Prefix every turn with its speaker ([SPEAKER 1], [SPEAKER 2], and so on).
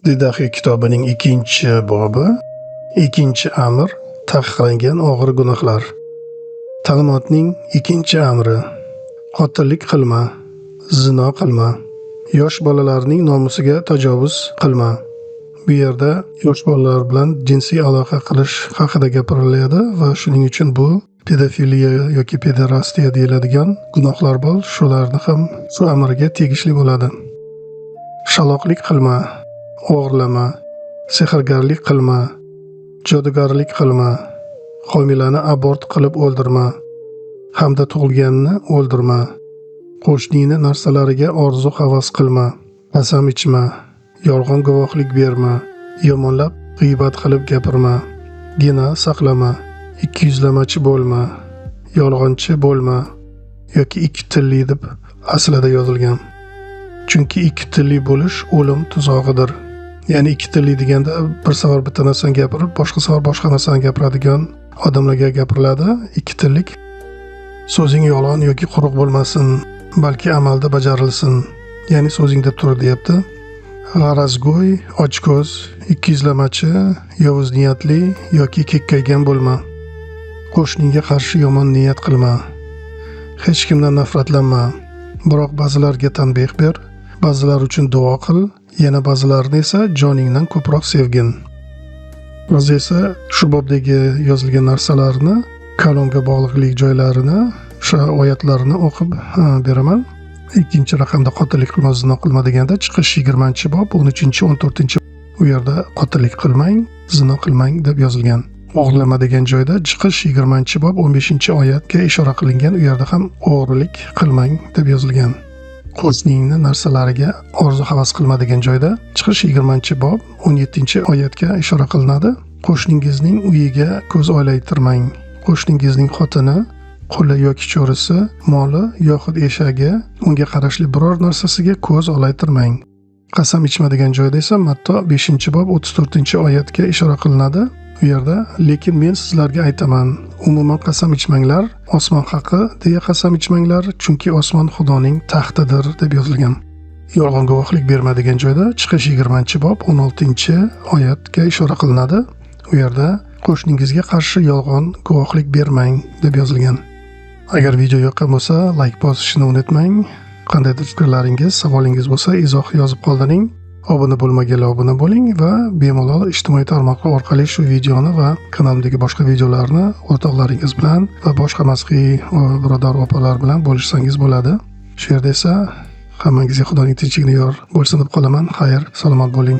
[SPEAKER 1] Didaxiy kitobining 2-bobi, 2-amr, taqiqlangan og'ir gunohlar. Ta'limotning 2-amri: qotillik qilma, zino qilma, yosh bolalarning nomusiga tajovuz qilma. Bu yerda yosh bolalar bilan jinsiy aloqa qilish haqida gapiriladi va shuning uchun bu pedofiliya yoki pederastiya deyiladigan gunohlar bor, shularni ham shu amrga tegishli bo'ladi. Shaloqlik qilma, o'g'irlama, sehrgarlik qilma, jodugarlik qilma, homilani abort qilib o'ldirma hamda tug'ilganni o'ldirma, qo'shningni narsalariga orzu havas qilma, qasam ichma, yolg'on guvohlik berma, yomonlab g'iybat qilib gapirma, gina saqlama, ikkiyuzlamachi bo'lma, yolg'onchi bo'lma yoki ikki tilli deb aslida yozilgan. Chunki ikki tilli bo'lish o'lim tuzog'idir. Ya'ni ikki tilli deganda bir safar bitta narsani gapirib, boshqa safar boshqa narsani gapiradigan odamlarga gapiriladi. Ikki tillik. So'zing yolg'on yoki quruq bo'lmasin, balki amalda bajarilsin. Ya'ni so'zingda tur deyapti. G'arazgo'y, ochko'z, ikkiyuzlamachi, yovuz niyatli yoki kekkaygan bo'lma. Qo'shningga qarshi yomon niyat qilma. Hech kimdan nafratlanma. Biroq ba'zilarga tanbeh ber, ba'zilar uchun duo qil, yana ba'zilarini esa joningdan ko'proq sevgin. Hozir esa shu bobdagi yozilgan narsalarni, kalomga bog'liqlik joylarini, o'sha oyatlarni o'qib beraman. 2-raqamda qotillik qilma, zino qilma deganda Chiqish 20-bob 13-14, u yerda qotillik qilmang, zino qilmang deb yozilgan. O'g'irlama degan joyda Chiqish 20-bob 15-oyatga ishora qilingan, u yerda ham o'g'rilik qilmang deb yozilgan. Qo'shningni narsalariga orzu havas qilma degan joyda Chiqish 20-bob 17-oyatga ishora qilinadi. Qo'shningizning uyiga ko'z olaytirmang. Qo'shningizning xotini, quli yoki cho'risi, moli yoxud eshagi, unga qarashli biror narsasiga ko'z olaytirmang. Qasam ichma degan joyda esa Matto 5-bob 34-oyatga ishora qilinadi. U yerda lekin men sizlarga aytaman, umuman qasam ichmanglar, osmon haqi deya qasam ichmanglar, chunki osmon Xudoning taxtidir deb yozilgan. Yolg'on guvohlik berma degan joyda Chiqish 20-bob 16-oyatga ishora qilinadi. U yerda qo'shningizga qarshi yolg'on guvohlik bermang deb yozilgan. Agar video yoqqan bo'lsa, like bosishni unutmang. Qandaydir fikrlaringiz, savolingiz bo'lsa, izoh yozib qoldiring. Obuna bo'lmaganlar obuna bo'ling va bemalol ijtimoiy tarmoqlar orqali shu videoni va kanalimdagi boshqa videolarni o'rtoqlaringiz bilan va boshqa masihiy birodar opalar bilan bo'lishsangiz bo'ladi. Shu yerda esa hammangizga Xudoning tinchligini yor bo'lsin deb qolaman. Xayr, salomat bo'ling.